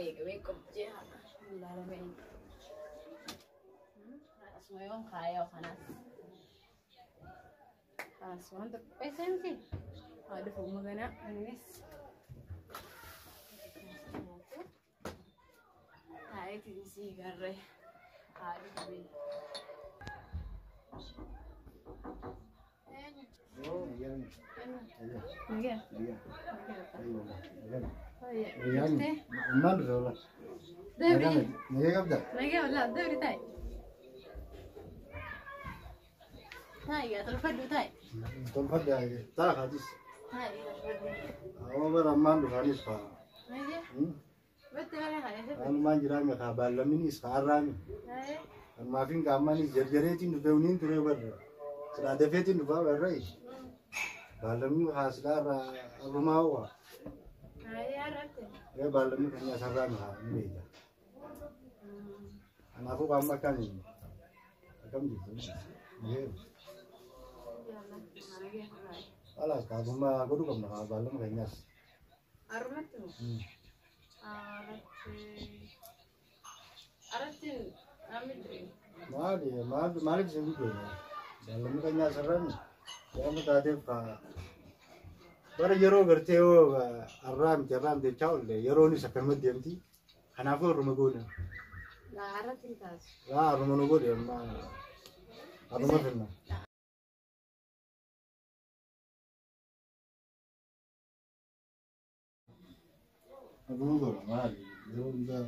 Eegamee qophi'ee ilaalamee. Asuma yoon kaayoo kanaas. Asumaan qopheessee miti. Haa dhufu maganaa innis. Taa'eetiin sii garree haa dhufu. Nagaa. Ammaan dhufe wala. Dabri. Nagee qabda? Nagaa wala dabri taa'i. Taa'i gaa tolfadhu taa'i. Tolfadhe taa kaadis. Taa'i tolfadhu. Amma bara ammaan dhufaanis faa. Nagaa. Batti malee haa eessa? Anumaan jiraame kaa baallaminis kaa harraami. Nagaa. Ammaafin qaammanis jarjareetiin dhufe uniin ture barra. Silaa dafeetiin dhufaa barra. Baallamni haa silaa irraa arrumaa ho'a. Nagaa har'atte. Ee baallamni kan asarraami haa ni beekta. Kanaafuu qaama akkamiin akkam jirtu? Nagee. Alaas kaasummaa godhuu qabna kaa baallama keenyaas. Har'umatti moo? Har'atti. Har'atti namni ture. Maali maal maaliif isin guddoon? Baallamni keenyaa asirraan waan taateef kaa bara yeroo gartee yoo har'aa miti har'aa miti jechaa oolle yeroonis akkanumatti deemti. Kanaafuu har'uma goone. Laa har'atti hin taasu. Laa har'uma nu godhe amma har'uma finna. Har'uma godha maali yeroo hundaa.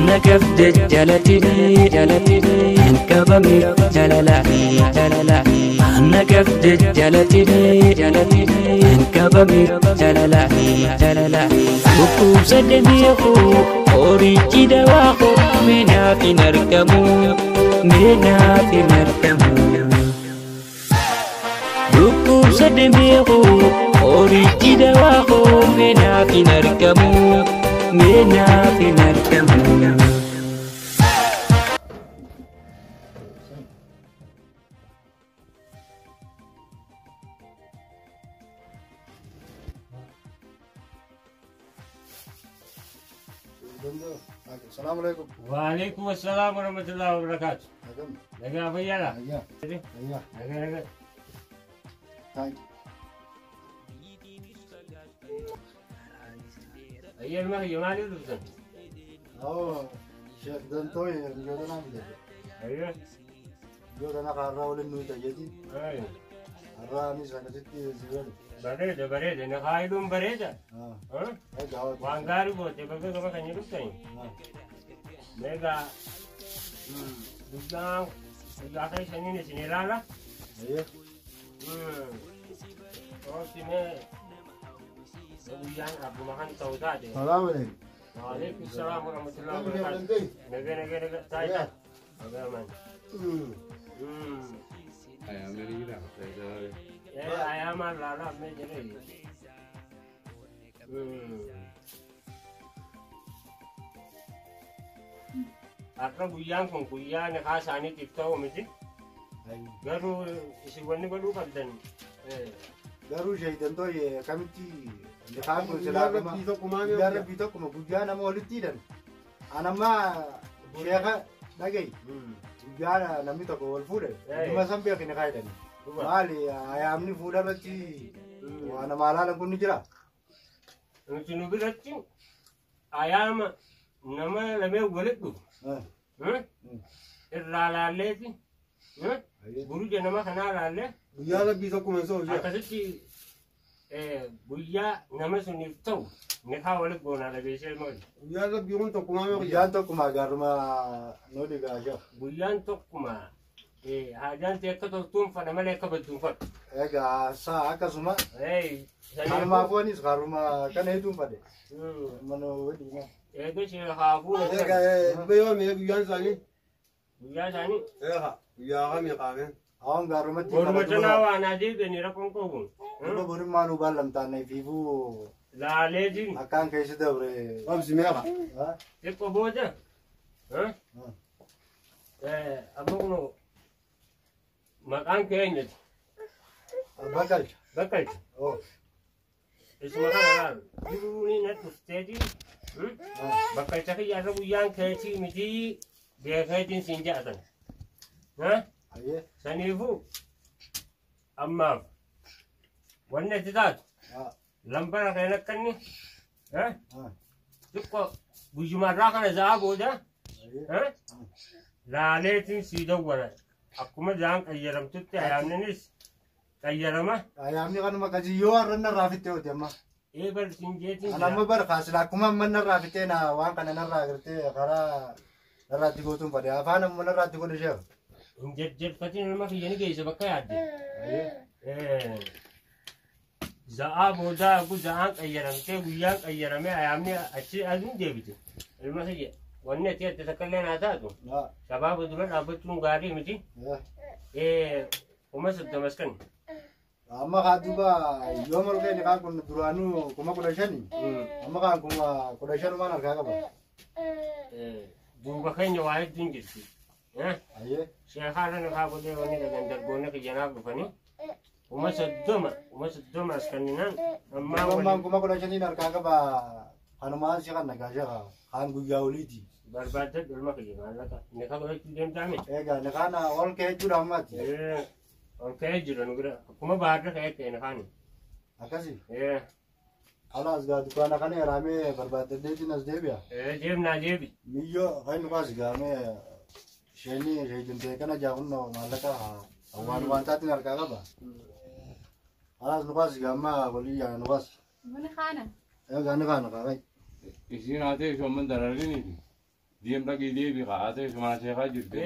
Nagafte jalatini jalatini hin qabamne jalala jalala. Nagafte jalatini jalatini hin qabamne jalala jalala. Dhukkubsadde beeku qorichi dawaa koo meenaaf hin argamu meenaaf hin argamu. Dhukkubsadde beeku qorichi dawaa koo meenaaf hin argamu meenaaf hin argamu. Salaamu alaikum. Waalaikum assalam warahmatullahi wabarakatuh. Akkam? Nagaa fayyaadha? Nagee. Nagee. Nagaa nagaa. Thank you. Ayyalma kiyya maaliif dhuftan? Oo, Sheekh Dantooy biyyoota naa fidate. Ayyo. Biyyoota na har'aa waliin nuyi tayyati. Ayyo. Har'aa anis akkasitti si godhe. Bareeda bareeda na haayiluun bareeda. Egaa Waan gaarii goote bakka gama kan dhuftani. Meegaa guyyaa guyyaa keessaniin isin ilaala. Ayyee. Oobsi mee guyyaan abbuma kan ta'u taate. Salaamu alaikum. Waalaikum salaam warahmatullahi wabarakatuh. Nagaa nagaa nagaa taayitaa. Nagaa man. Ayaamaan laalaa mee jedhee. Har'a guyyaan kun guyyaa niqaa isaaniitiif ta'u miti. Garuu isin wanni godhuu qabdan Garuu Sheekh Dantooy akkamitti niqaan kun silaa dhuma guyyaa rabbii tokkuma guyyaa nama walitti hidhan. Anamma sheekha dhagahi guyyaa namni tokko wal fuudhe dhuma san beeki niqaa hidhani. Maali ayaamni fuudha irratti waa namaa laalan kun ni jira. Nuti nu biratti ayaama nama lameen walitti dhufu irraa laalleeti buruja nama kanaa laallee Guyyaa rabbii tokkuma hin soofne. akkasitti guyyaa nama suniif ta'u niqaa walitti goonaa dhageessee maali. Guyyaa rabbii kun tokkumaa mee guyyaa. Guyyaan tokkuma gaaruma nu dhigaa sheekh. Guyyaan tokkuma haajaan ta'e akka toltuun fadha malee akka badduun fadha. Egaa saa akkasuma kanumaafuu anis gaaruma kana hedduun fadhe. Mana waliin. Eega ishee haafuu. Egaa dhibba yoo mee guyyaan isaanii. Guyyaa isaanii. Eega guyyaa kamii qaamee. Awwan gaarumatti. Boruma tanaa waan adeemani rakkoon qabu. Duba borummaa nu baallamtaan fiifuu Laaleetiin akkaan keessa dabre. Qabsi meeqa? xiqqoo booda. Amma kun Maqaan kee eenyuti? Bakkalcha. Bakkalcha. Oo. Isuma kana laalu. Jiruuni na dhufteeti. Bakkalcha kiyya irra guyyaan keetii miti beekeetiin siin jedhatan. Ayyee. Saniifuu ammaaf wanni itti taatu lambara keen akka inni xiqqoo guyyumarraa kana za'a booda laaleetiin sii dawwala. Akkuma za'aan qayyaramtutti ayaamninis qayyarama. Ayaamni kanuma qasii yoo har'a narraa fittee hooti amma. Ee bar siin jeetiin Kan amma bar kaasila akkuma amma narraa fittee na waan kana narraa agartee karaa narraatti gootuun fadhe afaan amma narraatti godhe sheekh. Hin jajjabfatiin ilma kiyya ni geessa bakka yaadde. Za'aa boodaa gu za'aan qayyaramtee guyyaan qayyaramee ayaamni achi aduun deebite. Ilma kiyya wanni ati adda takka illee naa taatu. Shabaaba dura dhaabbachuun gaarii miti. 30,000 as kenni. Amma kaa duuba yoo malkee ni kaan kun duraanuu 15,000. Amma kaan 15,000 harkaa qaba. Duuba keenya waa hedduun jirti. Ayyee. Sheekaarra ni kaa godhee wanni dhagan dargoonni kiyyanaaf dhufanii. 30,000 as kenninaan ammaa Ammaan waliin 15,000 harkaa qaba. Kanumaan si kan nagaa sheekha kaan guyyaa oliiti. Barbaadadhu ilma kiyya maallaqa. Ni kaa godhachuu deemtaame. Egaa ni kaan ol ka'ee jechuudha ammaatti. Ol ka'ee jira nu bira. Akkuma baarra ka'ee ta'e ni kaani. Akkasi. Alaas gaa dukkaana kana yaraamee barbaadadheetiin as deebi'a. Deemnaa deebi. Miyyoo kan nu kaas gaamee isheenii sheekin kana jaakunno maallaqa waan waan taatiin harkaa qaba. Alaas nu kaas gaammaa walii yaana nu kaas. Mana kaana. Egaa ni kaana kaaqai. Isiin haatee ishooman darariniiti. Deem dhaqii deebi kaa haatee mana sheekaa jirti.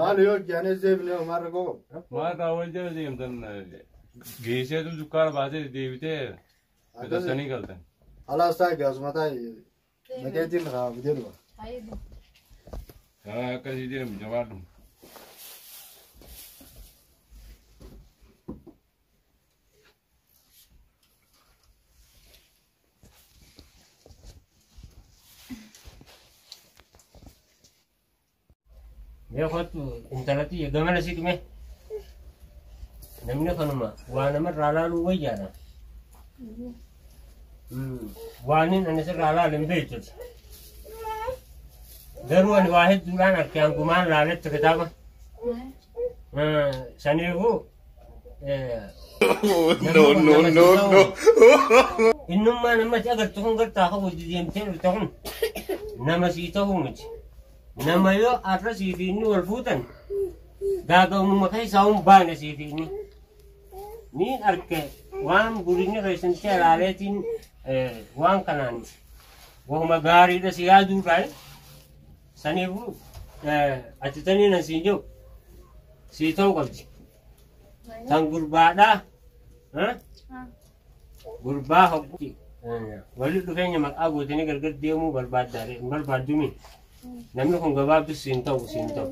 Maal yoo jaanes deebine maal rakkoo qabu? Maal kaa wal jala deemtan geesseetu dukkaana baatee deebitee fitattanii galtan. Alaas taa'e gaasuma taa'e naqeetiin kaa fidee dhufa. Haa akkasii deemu jabaadhu. Mee kottu intalatti gamana siqme. Namni kanuma waa namarraa laaluu wayyaadha. Waan inni sirraa laalu hin beektu. Garuu ani waa hedduudhaan harkaan gumaan laaletti kitaaba. Saniifuu No, no, no, no. Innummaa namatti agartu kun gartaa qabu deemtee dhufte kun nama sii ta'uu miti. Nama yoo har'a sii fi inni wal fuutan gaaga'umuma keessaa hin baane sii fi inni. Niin arke waan gurinni keessatti alaaleetiin waan kanaan wahuma gaariidha si yaaduurraa saniifuu ati tanii nan siin jiru sii ta'uu qabdi. Tan gurbaadhaa gurbaa hogguti walitti dhufeenya maqaa gootanii gargar deemuu barbaaddaare hin barbaaddumi. Namni kun gabaabdus siin ta'u siin ta'u.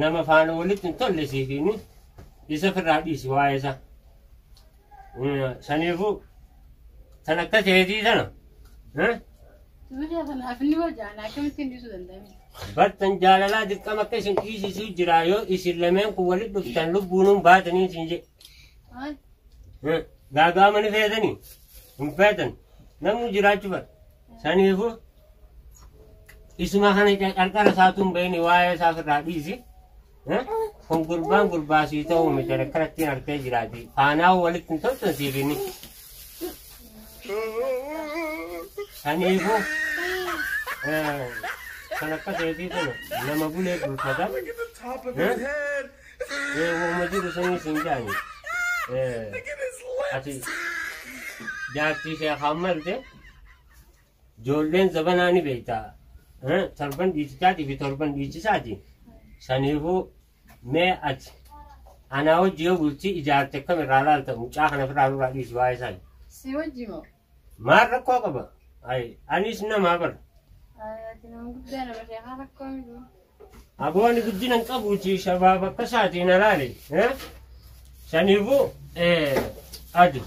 Nama faana walitti hin tolle siifiini isa ofirraa dhiisi waa'ee isaa. Saniifuu tan akka teetii sana. Bartan jaalalaa dirqama akka isin dhiisisuu jira yoo isin lameen kun walitti dhuftan lubbuunuun baatanii isin jedhe. Gaagaama ni feetanii hin feetan namni jiraachuu bara. Saniifuu isuma kana qarqara isaatu hin bahini waa'ee isaa ofirraa dhiisi. Kun gurbaan gurbaasii ta'uu miti akkanattiin harkee jiraati. Faanaa walitti hin tolchan siif inni. Saniifuu kan akka ta'eetii sana nama bulee bulfata. Uuma jiru sanii siin jaani. Ati jaartii ishee hammalte ijoolleen zabanaa ni beektaa. Torban dhiichichaatii fi torban dhiichisaati. Saniifuu mee ati anaa hojii yoo bultii ijaarte akkamirraa laalta mucaa kana ofirraa nurraa dhiisi waa'ee isaanii. Si hojii moo? Maal rakkoo qaba? Anis namaa bara. Ati nama guddaa nama sheekaa rakkoo miti. Aboonni guddina hin qabuuti shabaab akka isaatiin alaale. Saniifuu ati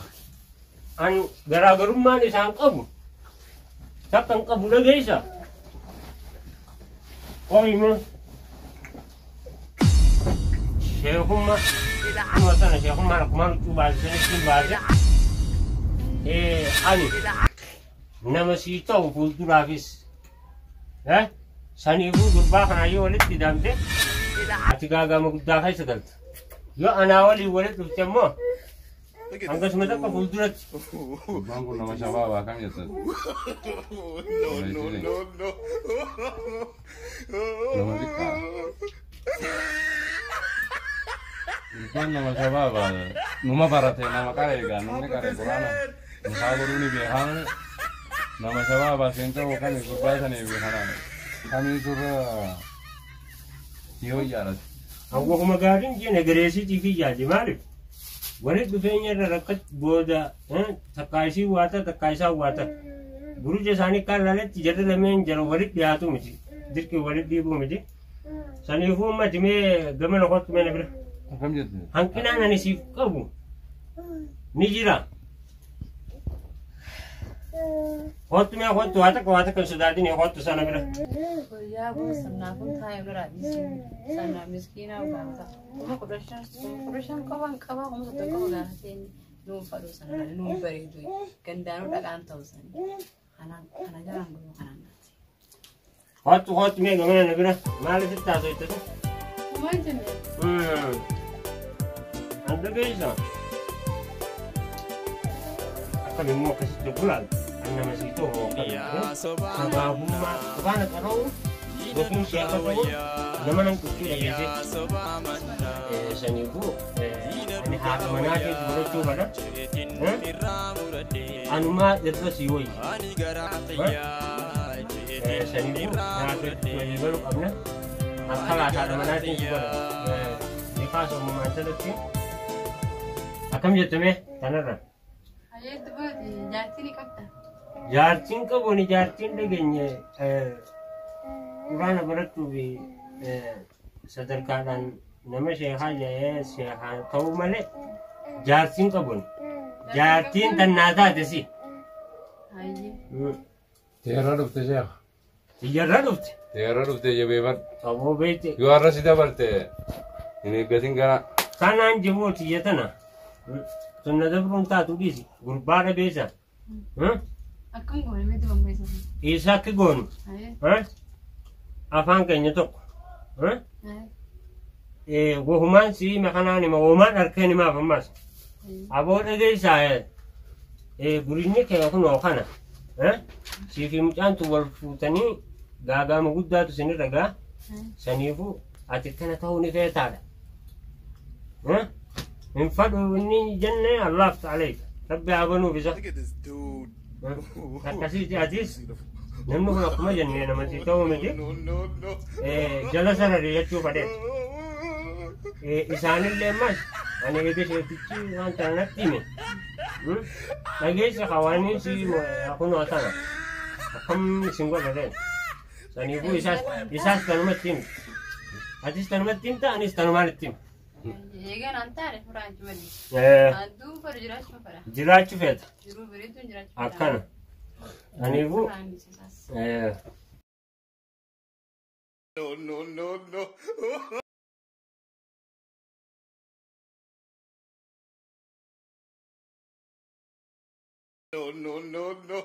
an garaagarummaan isaan qabu takka hin qabu dhageessa. Qoyima. Sheekummaa sana sheekummaan akkuma huccuu baase sanitti baase. Ani nama sii ta'u fuulduraafis saniifuu gurbaa kanaa yoo walitti hidhamte ati gaagama guddaa keessa galta. Yoo anaa waliin walitti dhufte immoo hangasuma takka fuulduratti. Gurbaan kun nama shabaabaa kam jettan? No, no, no, no. Nama xiqqaa. Gurbaan nama shabaabaa numa barate nama qara egaa namni qara quraana mukaa godhuu ni beekaa nama shabaabaa seensa kami gurbaa sanii beekanaa kamii turra dhiyoo ijaarate. Hawwakuma gaariin jee nagareesiitii fi yaade maaliif? Walitti dhufeenya irra rakkat booda takkaa isii waata takkaa isaa waata. Buruja isaanii kaan laaletti jarri lameen jara walitti dhiyaatu miti. Dirqii walitti dhiibuu miti. Saniifuu ummati mee gama kottu mee na bira. Akkam jette? Hanqinaan ani siif qabu ni jira. Kottu mee kottu waa takka hin sodaatin kottu sana bira. Guyyaa boosannaa kun taa'ee biraa dhiisee sana miskiinaa gaafata. 15,000 qofaan qaba 30,000 qofa gaafatee nuun fadhu sana nuun bareedu gandaanuu dhaqaan ta'u sana. Kana jalaan gurmuu kanaan naati. Kottu kottu mee gamana na bira maaliif itti haasofte? Maal jenne? An dhageessa. Akkam immoo akkasitti gulaal an nama sii ta'u sabaabummaa quraana qara'u yookiin sheeka ta'u nama nan quccuu dhageesse. Saniifuu ani haadha manaa keessa godhachuu fedha. Anumaa irra sii wayya. Saniifuu naaf walii galuu qabna. Akka haadha manaatiin si godha. Niqaa sommumaan sanatti akkam jettame kanarra. Ayeetti booti jaartii ni qabda. Jaartiin qabu ni jaartiin dhageenye quraana barachuu fi sadarkaadhaan nama sheekaa jedhee sheekaa ta'uu malee jaartiin qabu. Jaartiin tan naa taate si. Hayyee. Teerra dhufte sheekha. Tiyyarra dhufte. Teerra dhufte jabeeffadhu. Qaboo beekte. Yoo har'a si dabarte hin eeggatin gara. Kanaan jiboo tiyya tana. Sunna dabruun taatu dhiisi. Gurbaa dhabeessa. Akkam goone miti bambeessa. Isa akki goonu. Hayyee. Afaan keenya tokko. Wahumaan sii makanaan hima wahumaan harkeen himaaf ammas. Aboo dhageessaa gurinni kee kunoo kana. Sii fi mucaantu wal fuutanii gaagaama guddaatu isinirra gaa. Saniifuu ati kana ta'uu ni feetaadha. Hin fadhu inni jenne Allaaf ta'aleeka. Rabbi haa banuuf isa. Look at this dude. Akkasiiti atis namni kun akkuma jenne namatti ta'uu miti. No, no, no. Jala sarare jechuu fadheet. Isaanillee ammas ani eega sheetichi waan tana natti hime. Dhageessa hawaanii si kunoo tana. Akkam isin godha ta'e. Saniifuu isaas tanumatti himte. Atis tanumatti himta anis tanumaan itti hima. Eegaan an taane furaan jimalli. Adduu fadhu jiraachuu fedha. Jiraachuu feeta. Jiruu bareeduun jiraachuu fedha. Akkana. Saniifuu No, no, no, no. No, no, no, no.